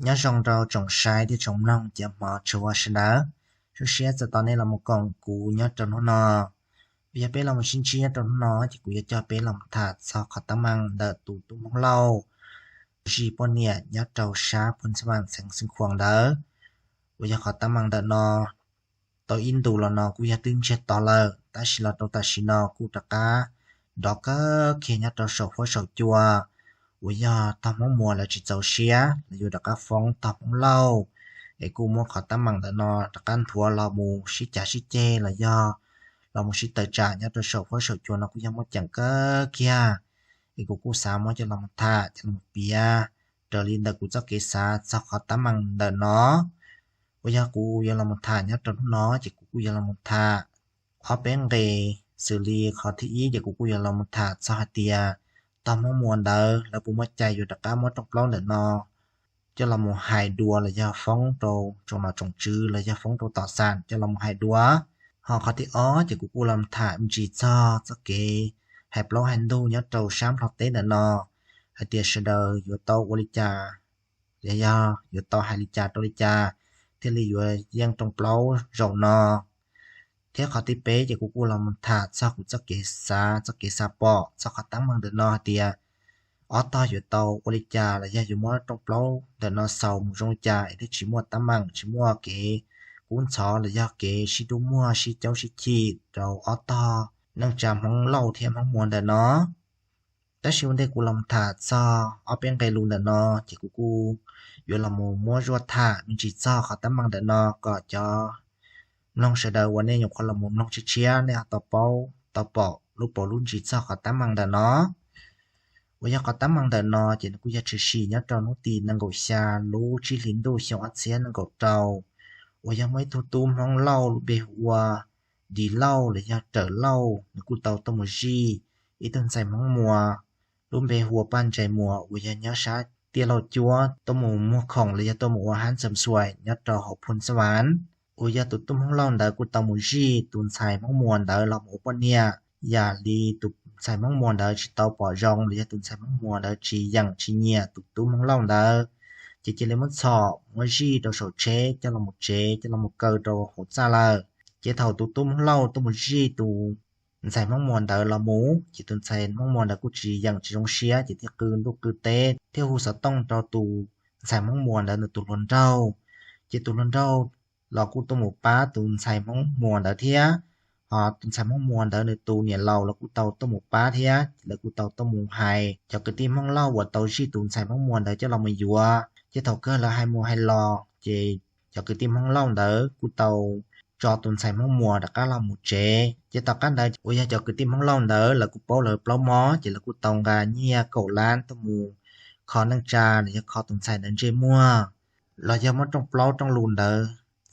Nyob zoo rau tsoom saib thiab tsoom mloog cov hmov tshua sawv daws. Zoo siab txog tau nej los mus koom kuv nyob rau hnub no. Yog peb los mus sib ntsib nyob rau hnub no ces kuv yuav coj peb los mus tham txog qhov teeb meem ntawm tus tub Hmoob Lauj zij poj niam nyob rau sab Phoo Xas Vas xeev Xeev Khuam ntawd. Uas yog qhov teeb meem ntawm no tau ib ntus los no kuj yog twb ntsiag to lawm, tab sis los rau tam sim no kuj rov qab nrov kawg kiag nyob rau saum huab saum cua, uas yog tog Hmoob Muas lawv tsis txaus siab lawv yuav rov qab foob tog Hmoob Lauj, es kuj muab qhov teeb meem ntawm no rov qab nthuav los mus sib cav sib ceg los yog los mus sib tawm tsam nyob rau saum huab saum cua no kuj yog muaj ceem kawg kiag. Es kuv kuj xav muab coj los mus tham coj los mus piav raws li ntawm kuv txoj kev xav txog qhov teeb meem ntawm no. Uas yog kuv yuav los mus tham nyob rau hnub no ces kuv kuj yuav los mus tham ob peb nqe, xws li qhov thib ib ces kuv kuj yuav los mus tham txog hais tias tog Hmoob Muas ntawd lawv puas muaj cai yuav rov qab muab rooj plaub ntawm no coj los mus hais dua los yog foob rau tsoom nom tsoom tswv los yog foob rau tom xam coj los mus hais dua. Ho qhov thib ob ces kuv kuj los tham me ntsis txog txoj kev hais plaub hais ntug nyob rau sab Nplog teb ntawm no, hais tias sawv daws yuav tau ua li cas, yog yuav tau hais li cas rau li cas thiaj li yuav yeej rooj plaub zaum no. Thiab qhov thib peb ces kuv kuj los mus tham txog kuv txoj kev xav txoj kev xav pom txog qhov teeb meem ntawm no hais tias ob tog yuav tau ua li cas los yog yuav muab rooj plaub ntawm no xaus mus zoo li cas es thiaj tsis muaj teeb meem tsis muaj kev kub ntxhov los yog kev sib dub muag sib caub sib chim rau ob tog neej tsa Hmoob Lauj thiab Hmoob Muas ntawm no. Tab sis ua ntej kuv los tham txog ob peb nqe lus ntawm no ces kuv kuj yuav los mus muab zuaj tham me ntsis txog qhov teeb meem ntawm no kom cov mloog sawv daws uas nej nyuam qhuav los mus mloog tshiab tshiab nej ho tau paub tau pom lub paus lub ntsis txog qhov teeb meem ntawm no. Uas yog qhov teeb meem ntawm no ces nws kuj yog tshwm sim nyob rau hnub tim nees nkaum xya lub tsib hlis ntuj xyoo ob txhiab nees nkaum rau, uas yog muaj ib tug tub Hmoob Lauj lub npe hu ua Dis Lauj los yog Rawm Lauj, nws kuj tau tuaj mus zij ib tug ntxhais Hmoob Muas lub npe hu ua Paj Ntsais Muas uas yog nyob sab Tiaj Lauj Cuab tuaj mus muag khoom los yog tuaj mus ua hab ntxam xuais nyob rau hauv Phoo Xas Vas. Uas yog tus tub Hmoob Lauj ntawd kuj tau mus zij tus ntxhais Hmoob Muas ntawd los mus ua poj niam. Yam li tus ntxhais Hmoob Muas ntawd tsis tau pom zoo los yog tus ntxhais Hmoob Muas ntawd tsis yeem tsis nyiam tus tub Hmoob Lauj ntawd, ces cia li muab txhom muab zij rau saum tsheb coj los mus tsev coj los mus kaw rau hauv txaj lawm. Ces thaum tus tub Hmoob Lauj tuaj mus zij tus ntxhais Hmoob Muas ntawd los mus ces tus ntxhais Hmoob Muas ntawd kuj tsis yeem tsis zoo siab ces thiaj qw ntuj qw teb thiab hu xov tooj rau tus ntxhais Hmoob Muas ntawd nws tus hluas nraug. Ces tus hluas nraug los kuj tuaj mus pab tus ntxhais Hmoob Muas ntawd thiab. Ho tus ntxhais Hmoob Muas ntawd nws tus niam laus los kuj tau tuaj mus pab thiab, lawv kuj tau tuaj mus hais cov kwv tij Hmoob Lauj uas tau zij tus ntxhais Hmoob Muas ntawd coj los mus yuav. Ces thaum kawg lawv hais mus hais los ces cov kwv tij Hmoob Lauj ntawd kuj tau tso tus ntxhais Hmoob Muas rov qab los mus tsev. Ces tom qab ntawd uas yog cov kwv tij Hmoob Lauj ntawd lawv kuj paub lawv plaub mob ces lawv kuj tau nqa nyiaj kaum lab tuaj mus kho neej tsa los yog kho tus ntxhais ntawd ntsej muag, los yog muab rooj plaub rooj lus ntawd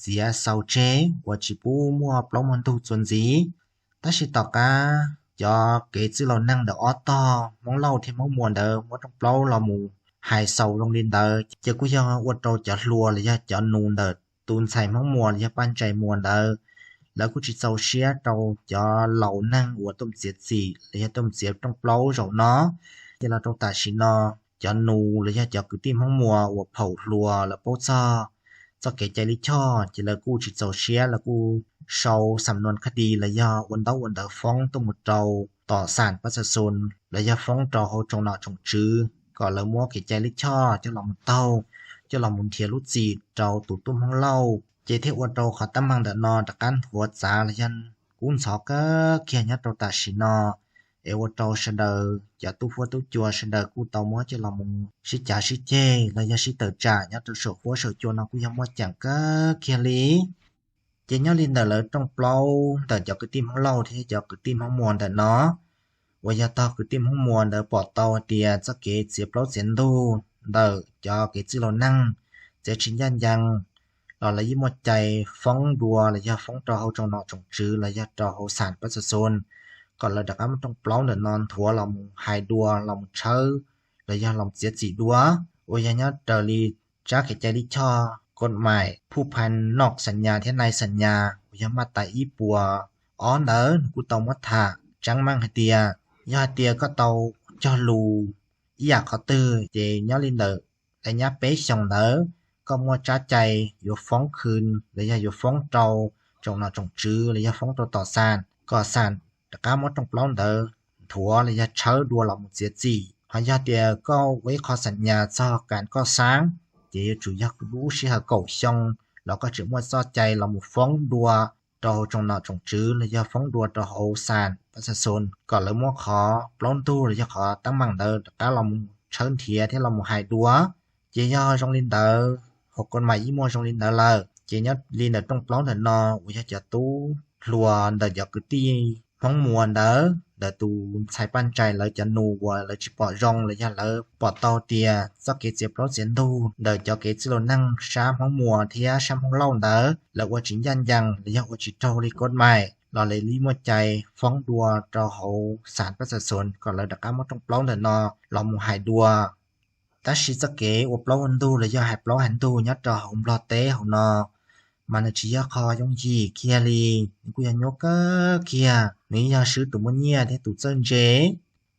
txiav xaus tseg uas tsis pub muaj plaub muaj ntug txuas ntxiv. Tab sis tom qab cov kev txwj laus neeg ntawm ob tog Hmoob Lauj thiab Hmoob Muas ntawd muab rooj plaub los mus hais xaus zoo li ntawd ces kuj yog ua rau cov hluas los yog cov nus ntawm tus ntxhais Hmoob Muas los yog Paj Ntsais Muas ntawd, lawv kuj tsis txaus siab rau cov laus neeg uas tuaj mus txiav txim los yog tuaj mus txiav rooj plaub zaum no. Ces los rau tam sim no cov nus los yog cov kwv tij Hmoob Muas uas phaum hluas lawv paub txog txoj kev cai lij choj ces lawv kuj tsis txaus siab, lawv kuj sau xam nuas kha di los yog ua ntaub ua ntawv foob tuaj mus rau tom xam pab xa xus los yog foob rau hauv tsoom nom tsoom tswv kom lawv muab kev cai lij choj coj los mus taug, coj los mus nrhiav lub txim rau tus tub Hmoob Lauj. Ces thiaj ua rau qhov teeb meem ntawm no rov qab nthuav txav los yog kub ntxhov kawg kiag nyob rau tam sim no, es ua rau sawv daws cov tub huab tub cua sawv daws kuj tau muab coj los mus sib cav sib ceg los yog sib tawm tsam nyob rau saum huab saum cua no kuj yog muaj ceem kawg kiag li. Ces nyob li ntawm lawv rooj plaub ntawm cov kwv tij Hmoob Lauj thiab cov kwv tij Hmoob Muas ntawm no, uas yog tog kwv tij Hmoob Muas ntawd pom tau hais tias txoj kev txiav plaub txiav ntug ntawm cov kev txwj laus neeg txiav tsis ncaj ncees los lawv yeej muaj cai foob dua los yog foob rau hauv tsoom nom tsoom tswv los yog rau hauv xam pab xa xus kom lawv rov qab muab rooj plaub ntawm no nthuav los mus hais dua los mus tshawb los yog los txiav txim dua, uas yog nyob raws li tsab kev cai lij choj kod maim phuj phan noj xas nyas thiab nai xas nyas uas yog maj tais ib puas ob ntawd nws kuj tau muab tham tseeb meej hais tias yog hais tias koj tau cog lus ib yam qhov twg ces nyob li ntawm Daim nyab peb xyoos ntawd koj muaj tsab cai yuav foob khw los yog yuav foob rau tsoom nom tsoom tswv los yog foob rau tom xam kom xam rov qab muab rooj plaub ntawd nthuav los yog tshawb dua los mus txiav txim. Ho yog tias koj ua ib qho xam nyas txog kas koj xab, ces yuav tsum yog lub sij hawm kaum xyoo los koj tseem muaj txoj cai los mus foob dua rau hauv tsoom nom tsoom tswv los yog foob dua rau hauv xam pab xa xoo kom lawv muab qhov plaub ntug los yog qhov teeb meem ntawd rov qab los mus tshawb nrhiav thiab los mus hais dua. Ces yog zoo li ntawd, hauv koj mais ib muaj zoo li ntawd lawm, ces nyob li ntawm rooj plaub ntawm no uas yog cov tub hluas ntawm cov kwv tij Hmoob Muas ntawd, ntawm tus ntxhais Paj Ntsais lawv cov nus uas lawv tsis pom zoo los yog lawv pom tau tias txoj kev txiav plaub txiav ntug ntawm cov kev txwj laus neeg sab Hmoob Muas thiab sab Hmoob Lauj ntawd lawv ua tsis ncaj ncees los yog ua tsis raug li koj mais los lawv li muaj cai foob dua rau hauv xam pab xa xoo kom lawv rov qab muab rooj plaub ntawm no los mus hais dua. Tab sis txoj kev ua plaub ua ntug los yog hais plaub hais ntug nyob rau hauv Nplog teb hauv no mas nws tsis yog qho yooj yim kiag li, nws kuj yog nyuaj kawg kiag. Nws yog swb tus muaj nyiaj thiab tus txawj ntse.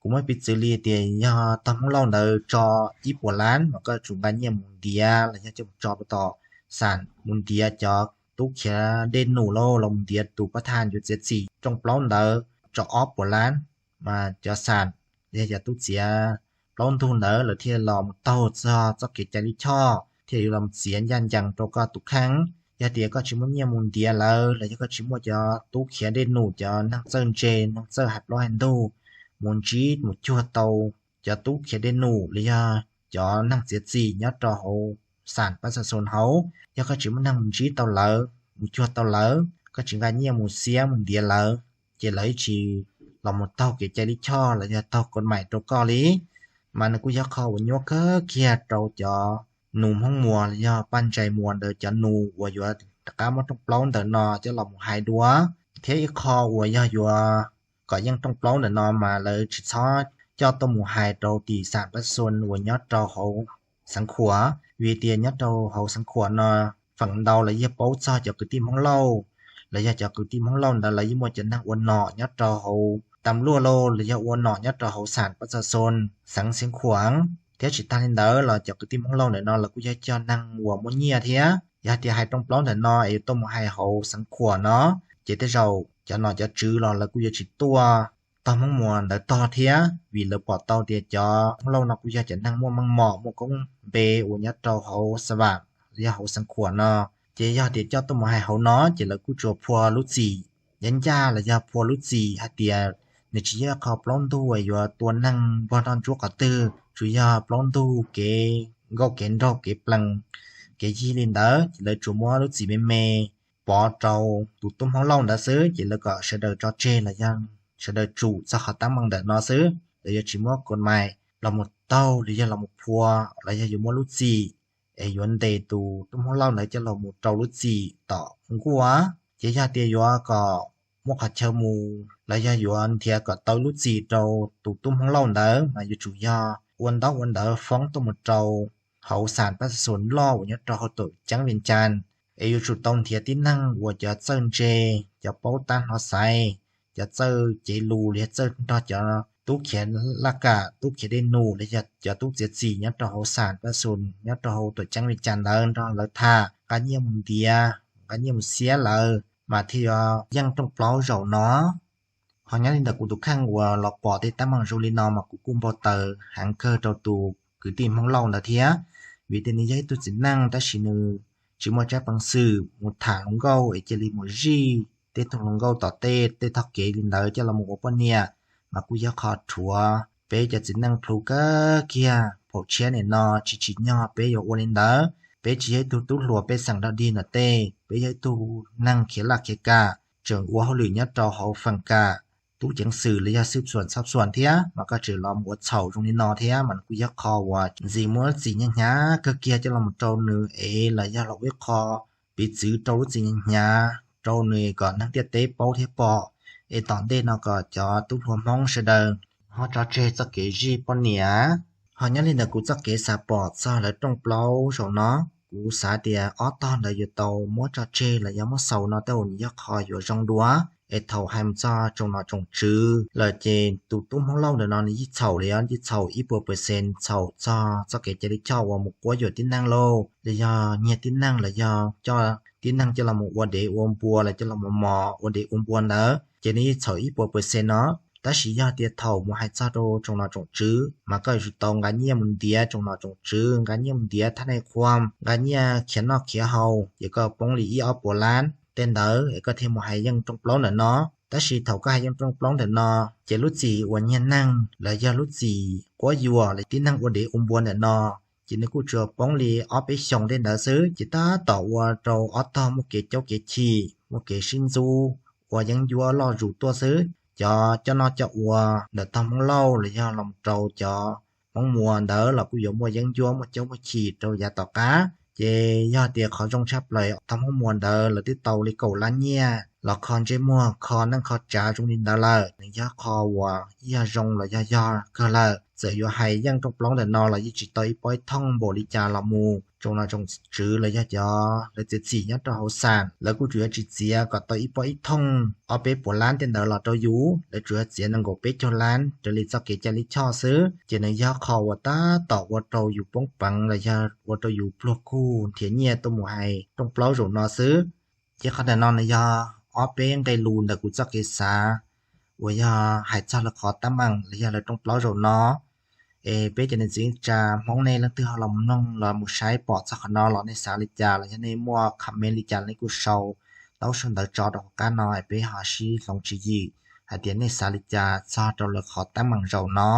Kuv muab piv txwv li tias yog tog Hmoob Lauj ntawd tso ib puas lab mas koj tsum nqa nyiaj mus ntiav los yog coj mus tso rau tom xam mus ntiav cov tub khiav dej num lauj, los mus ntiav tus pab thaj yuav txiav txim rooj plaub ntawd tso ob puas lab, mas cov xam los yog cov tub txiav plaub ntug ntawd lawv thiaj los mus taug txog txoj kev cai lij choj thiaj yuav los txiav ncaj ncees rau koj tus kheej. Yog tias koj tsis muaj nyiaj mus ntiav lawv los yog koj tsis muaj cov tub khiav dej num, cov neeg txawj ntse, neeg txawj hais plaub hais ntug mus ntsib mus cuag tau cov tub khiav dej num los yog cov neeg txiav txim nyob rau hauv xam pab xa xoo hauv, yog koj tsis muaj neeg mus ntsib tau lawv, mus cuag tau lawv, koj tsis nqa nyiaj mus xiab mus ntiav lawv, ces lawv tsis los mus taug kev cai lij choj los yog taug koj mais rau koj li. Mas nws kuj yog qho uas nyuaj kawg kiag rau cov nus Hmoob Muas los yog Paj Ntsais Muas ntawd cov nus uas yuav rov qab muab rooj plaub ntawm no coj los mus hais dua. Thiab ib qho uas yog yuav kom yeej rooj plaub ntawm no mas lawv tsis txhob coj tuaj mus hais rau tim xam pab xa xoo uas nyob rau hauv Xeev Khuam, vim tias nyob rau hauv Xeev Khuam no feem ntau los yeej paub txog cov kwv tij Hmoob Lauj, los yog cov kwv tij Hmoob Lauj ntawd lawv yeej muaj cov neeg ua nom nyob rau hauv tam luaj lauj los yog ua nom nyob rau hauv xam pab xa xoo xeev Xeev Khuam. Thiab tsis tag li ntawd los cov kwv tij Hmoob Lauj ntawm no lawv kuj yog cov neeg uas muaj nyiaj thiab. Yog tias hais rooj plaub ntawm no es yuav tuaj mus hais hauv Xeev Khuam no, ces tej zaum cov nom cov tswv los lawv kuj yuav tsis tuaj tog Hmoob Muas ntawd tog thiab, vim lawv pom tau tias cov Hmoob Lauj no kuj yog cov neeg muaj meej mom muaj koob npe uas nyob rau hauv Xa Vam los yog hauv Xeev Khuam no. Ces yog tias coj tuaj mus hais hauv no ces lawv kuj tsuas phua lub txim ncaj ncaj los yog phua lub txim hais tias nws tsis yog qho plaub ntug uas yuav tua neeg npog nroj ntsuab qhov twg, tsuas yog plaub ntug kev nkauj kev nraug kev plees kev yig li ntawd, ces lawv tsuas muab lub txim me me pov rau tus tub Hmoob Lauj ntawd xwb, ces lawv kom sawv daws tso tseg los yog sawv daws tsum txog qhov teeb meem ntawm no xwb. Lawv yuav tsis muab kos mais los mus taug los yog los mus phua los yog yuav muab lub txim es yuav ntes tus tub Hmoob Lauj ntawd coj los mus rau lub txim tom nkuaj. Ces yog tias yuav kom muaj qhov chaw mus los yog yuav nrhiav kom tau lub txim rau tus tub Hmoob Lauj ntawd mas yuav tsum yog ua ntaub ua ntawv foob tuaj mus rau hauv xam pab xa xus loj uas nyob rau hauv tuam ceeb Vias Cas, es yuav tsum tau nrhiav tib neeg uas cov txawj ntse, cov paub tab hnov xaiv, cov txawj cev lus los yog txawj nrog cov tub khiav laj kam, tub khiav dej num los yog cov tub txiav txim nyob rau hauv xam pab xa xus nyob rau hauv tuam ceeb Vias Cas ntawd nrog lawv tham, nqa nyiaj mus ntiav, nqa nyiaj mus xiab lawv mas thiaj yuav yeej rooj plaub zaum no. Ho nyob li ntawm kuv tus kheej uas los pom tej teeb meem zoo li no mas kuv kuj npau taws heev kawg rau tus kwv tij Hmoob Lauj ntawd thiab, vim tias nws yog ib tug txiv neej tab sis nws tsis muaj tsab peev xwm mus tham hluas nkauj es cia li mus zij tej tug hluas nkauj tom tej tej tog kev li ntawd coj los mus ua poj niam, mas kuj yog qhov rhuav peb cov txiv neej plhu kawg kiag. Phaum tshiab nim no tsis tsim nyog peb yuav ua li ntawd. Peb tsis yog ib tug tub hluas pej xeem dog dig ntawm tej, peb yog ib tug neeg khiav laj khiav kam, tseem ua hauj lwm nyob rau hauv feem kam tub ceev xwm los yog xwb xuam txhob xuam thiab, mas koj tseem los ua txhaum zoo li no thiab mas kuj yog qho uas ntxim muab txim nyaj hnyav kawg kiag coj los rau nws es los yog los ua ib qho piv txwv rau lub txim nyaj hnyav rau nws kom neeg ntiaj teb paub thiab pom, es tom ntej no kom cov tub hluas Hmoob sawv daws ho tso tseg txoj kev zij poj niam. Ho nyob li ntawm kuv txoj kev xav pom txog lawv rooj plaub zaum no, kuv xav tias ob tog ntawd yuav tau muab tso tseg los yog muab xaus no tej zaum nws yog qho yuav zoo dua. Es thaum hais mus txog tsoom nom tsoom tswv lawm ces tus tub Hmoob Lauj ntawm no nws yeej txhaum li os, yeej txhaum ib puas percent, txhaum txog txoj kev cai lij choj uas mus quab yuam tib neeg lauj, los yog nyiag tib neeg, los yog coj tib neeg coj los mus ua dev ua npua, los coj los mus mos ua dev ua npua ntawd ces nws yeej txhaum ib puas percent no. Tab sis yog tias thaum mus hais txog rau tsoom nom tsoom tswv mas koj yuav tsum tau nqa nyiaj mus ntiav tsoom nom tsoom tswv, nqa nyiaj mus ntiav thab nais qhuam, nqa nyiaj khiav noj khiav haus, ces koj poob li ib ob puas lab tej ntawd es koj thiaj mus hais yeej rooj plaub ntawm no. Tab sis thaum koj hais yeej rooj plaub ntawm no ces lub txim uas nyiag neeg los yog lub txim quab yuam los tib neeg ua dev ua npua ntawm no ces nws kuj tsuas poob li ob peb xyoos tej ntawd xwb, ces tab tom ua rau ob tog muaj kev caub kev chim, muaj kev sib ntxub, ua yeeb ncuab loj zus tuaj xwb. Cov coj noj coj ua ntawm tog Hmoob Lauj los yog los rau cov Hmoob Muas ntawd los kuj yuav muaj yeeb ncuab muaj caub muaj chim rau yav tom qab. Ces yog tias qhov zoo tshaj plaws tog Hmoob Muas ntawd lawv twb tau li kaum lab nyiaj los kho ntsej muag kho neej kho tsav zoo li ntawd lawm, nws yog qhov uas yog zoo los yog yog kawg lawm. Txawm yuav hais yeej rooj plaub ntawm no los yeej tsis tau ib pob ib thooj npaum li cas los mus, tsoom nom tsoom tswv los yog cov lawv txiav txim nyob rau hauv xam lawv kuj tsuas yuav tsis txiav kom tau ib pob ib thooj ob peb puas lab tej ntawd los rau yus, lawv tsuas yuav txiav nees nkaum peb caug lab raws li txoj kev cai lij choj xwb. Ces nws yog qhov uas tab tom ua rau yus poob peev los yog ua rau yus pluag kuj nrhiav nyiaj tuaj mus hais rooj plaub zaum no xwb. Ces qhov ntawm no nws yog ob peb nqe lus ntawm kuv txoj kev xav uas yog hais txog lawv qhov teeb meem los yog lawv rooj plaub zaum no. Es peb cov niam txiv tsa Hmoob nej leej twg ho los mloog los mus saib pom txog qhov no los nej xav li cas los yog nej muaj comment li cas nej kuj sau tau sau ntawv tso rau hauv qab no es peb ho sib hloov tswv yim hais tias nej xav li cas txog rau lawv qhov teeb meem zaum no.